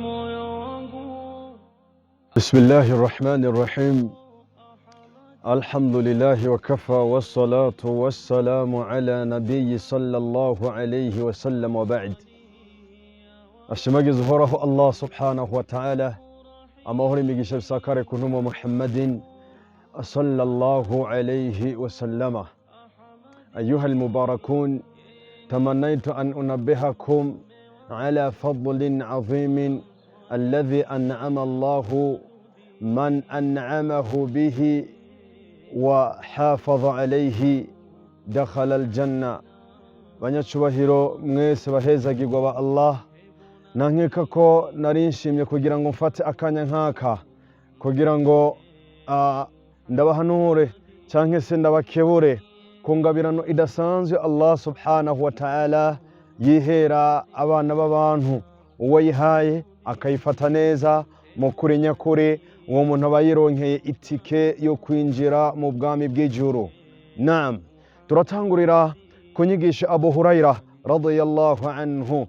Moyo wangu. بسم الله الرحمن الرحيم، الحمد لله وكفى، والصلاة والسلام على نبي صلى الله عليه وسلم، وبعد. Ashimagiza Uhoraho Allah subhanahu wa ta'ala, amahoro, imigisha bisakare ku ntumwa Muhammadin sallallahu alayhi wasallama. أيها المباركون، تمنيت أن أنبهكم على فضل عظيم الذي أنعم الله من أنعمه به وحافظ عليه دخل الجنة. Banyacubahiro mwese bahezagirwa ba Allah, nankeka ko nari nshimye kugira ngo mfate akanya nk'aka kugira ngo ndabahanure canke se ndabakebure ku ngabirano idasanzwe Allah subhanahu wa ta'ala yihera abana b'abantu. Uwo yihaye akayifata neza mu kuri nyakuri, uwo muntu aba yironkeye itike yo kwinjira mu bwami bw'ijuru. Naam, turatangurira ku nyigisho Abu Huraira radiyallahu anhu.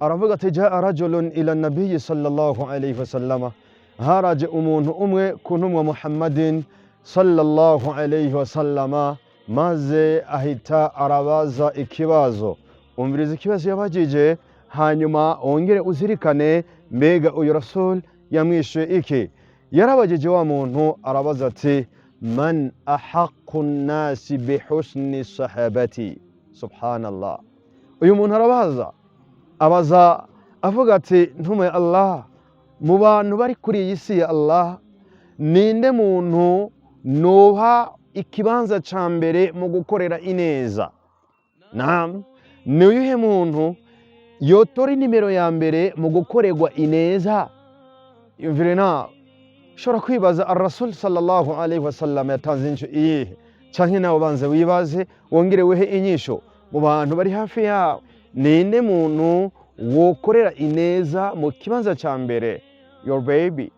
Aravuga ati: جاء رجل إلى النبي صلى الله عليه وسلم, haraje umuntu umwe ku ntumwa Muhammadin sallallahu alayhi wasallama, maze ahita arabaza ikibazo. Umviriza ikibazo yabajije, hanyuma wongere uzirikane mbega uyu Rasul yamwishuye iki. Yarabajije wa muntu, arabaza ati: من أحق الناس بحسن صحبتي؟ Subhanallah. Uyu muntu arabaza, abaza avuga ati: "Ntumwa ya Allah, mu bantu bari kuri iyi si ya Allah, ninde muntu noha ikibanza ca mbere mu gukorera ineza? Naam, ni uyuhe muntu yotora inimero ya mbere mu gukorerwa ineza?" Yumvire nawe, ushobora kwibaza Arasul sallallahu alaihi wasallam yatanze inyishu iyihe, canke nawe banze wibaze wongere wehe inyishu mu bantu bari hafi yawe: ninde muntu wokorera ineza mu kibanza ca mbere? Your baby,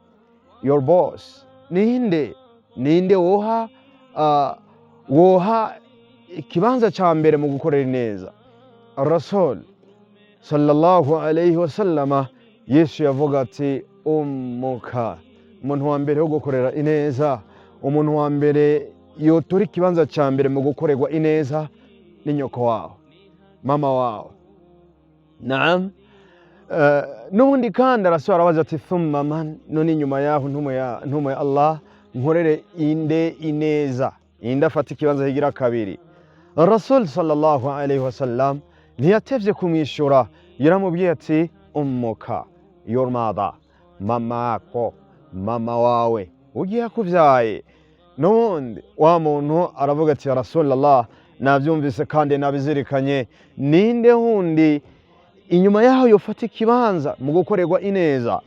your boss, ninde? Ninde woha ikibanza ca mbere mu gukorera ineza? Rasul sallallahu alaihi wasallama Yesu yavuga ati: "أمك." Umuntu wa mbere wo gukorera ineza, umuntu wa mbere yotora ikibanza ca mbere mu gukorerwa ineza ni nyoko wawe, mama wawe. Naam. N'ubundi kandi arasubira arabaza ati: "ثم من?" None inyuma yaho, ntumwa ya Allah, nkorere inde ineza? Inde afata ikibanza kigira kabiri? Rasul sallallahu alaihi wasallam ntiyatevye kumwishura, yaramubwiye ati: "أمك, your mother, mama yako, mama wawe ugiye akuvyaye." N'ubundi wa muntu aravuga ati: "Ya Rasulallah, navyumvise kandi nabizirikanye. Ninde wundi inyuma yaho yofata ikibanza mu gukorerwa ineza?"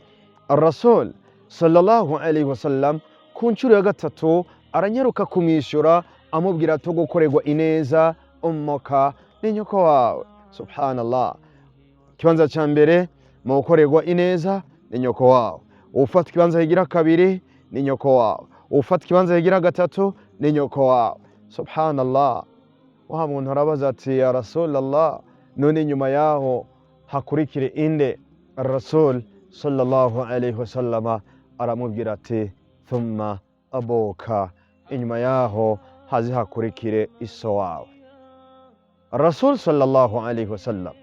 Rasul sallallahu alaihi wasallam ku nshuro ya gatatu aranyaruka kumwishyura, amubwira ati: "Gukorerwa ineza, أمك, ni nyoko wawe." Subhanallah. Ikibanza cya mbere mu gukorerwa ineza ni nyoko wawe, ufata ikibanza kigira kabiri ni nyoko wawe, ufata ikibanza kigira gatatu ni nyoko wawe. Subhanallah. Wa muntu arabaza ati: "Ya Rasulallah, none inyuma yaho hakurikire inde?" Rasul sallallahu alaihi wasallama aramubwira ati: "ثم أبوك, inyuma yaho haze hakurikire iso wawe." Rasul sallallahu alaihi wasallam,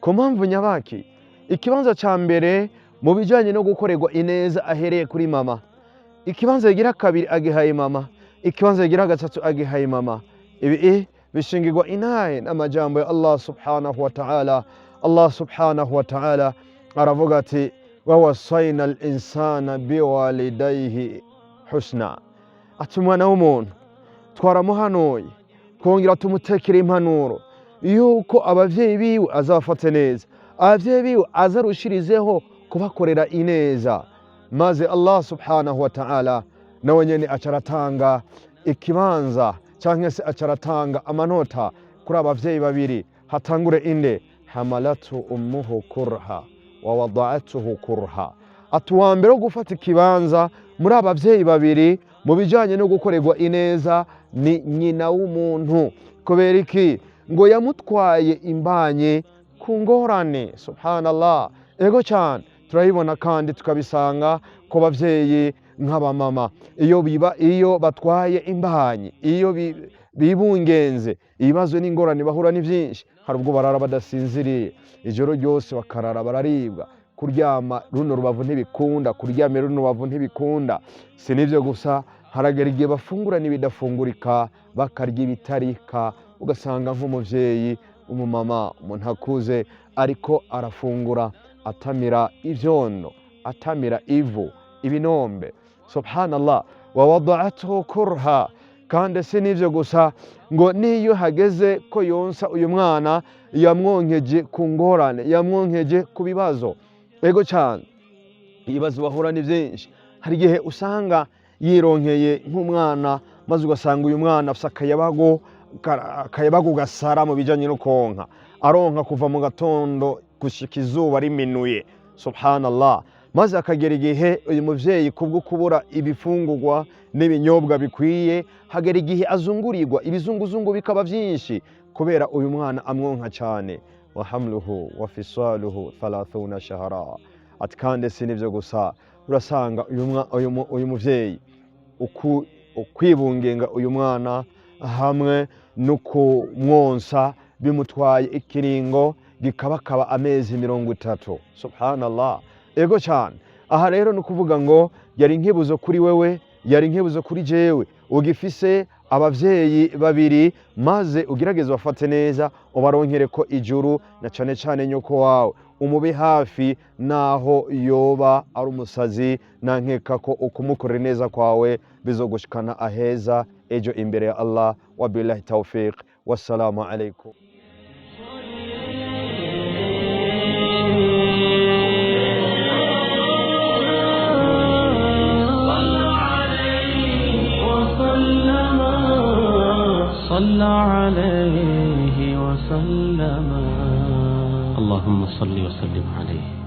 ku mpamvu nyabaki ikibanza ca mbere mu bijanye no gukorerwa ineza ahereye kuri mama, ikibanza kigira kabiri agihaye mama, ikibanza kigira gatatu agihaye mama. Ibi bishingirwa inaye n'amajambo ya Allah subhanahu wa ta'ala. Allah subhanahu wa ta'ala aravuga ati: "ووصينا الإنسان بوالديه حسنا." Ati: "Umwana w'umuntu twaramuhanuye, twongera tumutekera impanuro yuko abavyeyi biwe azabafate neza, abavyeyi biwe azarushirizeho kubakorera ineza." Maze Allah subhanahu wa ta'ala nawe nyene aca aratanga ikibanza canke se aca aratanga amanota kuri abavyeyi babiri. Hatangure inde? "حملته أمه كرها ووضعته كرها." Ati: "Uwa mbere wo gufata ikibanza muri abavyeyi babiri mu bijanye no gukorerwa ineza ni nyina w'umuntu." Kubera iki? Ngo yamutwaye imbanye ku ngorane. Subhanallah. Ego cyane, turabibona kandi tukabisanga ku bavyeyi nk'abamama iyo biba, iyo batwaye imbanyi, iyo bibungenze, ibibazo n'ingorane bahura ni byinshi. Hari ubwo barara badasinziriye ijoro ryose, bakarara bararibwa, kuryama runo rubavu ntibikunda, kuryama runo rubavu ntibikunda. Si n'ibyo gusa, haragera igihe bafungura n'ibidafungurika, bakarya ibitarika. Ugasanga nk'umuvyeyi, umumama, umuntu akuze, ariko arafungura atamira ivyondo, atamira ivu, ibinombe. Subhanallah. Wa wada'athu kurha. Kandi si n'ivyo gusa, ngo niyo hageze ko yonsa uyu mwana, yamwonkeje ku ngorane, yamwonkeje ku bibazo. Ego cyane, ibibazo bahura ni byinshi. Hari igihe usanga yironkeye nk'umwana, maze ugasanga uyu mwana afise akayabagu gasara mu bijanye no konka, aronka kuva mu gatondo gushika izuba riminuye. Subhanallah. Maze akagera igihe uyu muvyeyi, kubwo kubura ibifungurwa n'ibinyobwa bikwiye, hagera igihe azungurirwa, ibizunguzungu bikaba vyinshi kubera uyu mwana amwonka cyane. Wa hamluhu wa fisaluhu 30 shahara. Ati kandi si nivyo gusa, urasanga uyu muvyeyi ukwibungenga uyu mwana hamwe no kumwonsa bimutwaye ikiringo gikabakaba amezi 30. Subhanallah. Ego cyane. Aha rero ni ukuvuga ngo yari inkebuzo kuri wewe, yari inkebuzo kuri jewe ugifise abavyeyi babiri, maze ugerageze ubafate neza, ubaronkere ko ijuru, na cane cane nyoko wawe umube hafi naho yoba ari umusazi. Nankeka ko ukumukorera neza kwawe bizogushikana aheza ejo imbere ya Allah. Wabillahi tawfiq, wassalamu alaikum. صلى عليه وسلم، صلى عليه وسلم. اللهم صل وسلم عليه.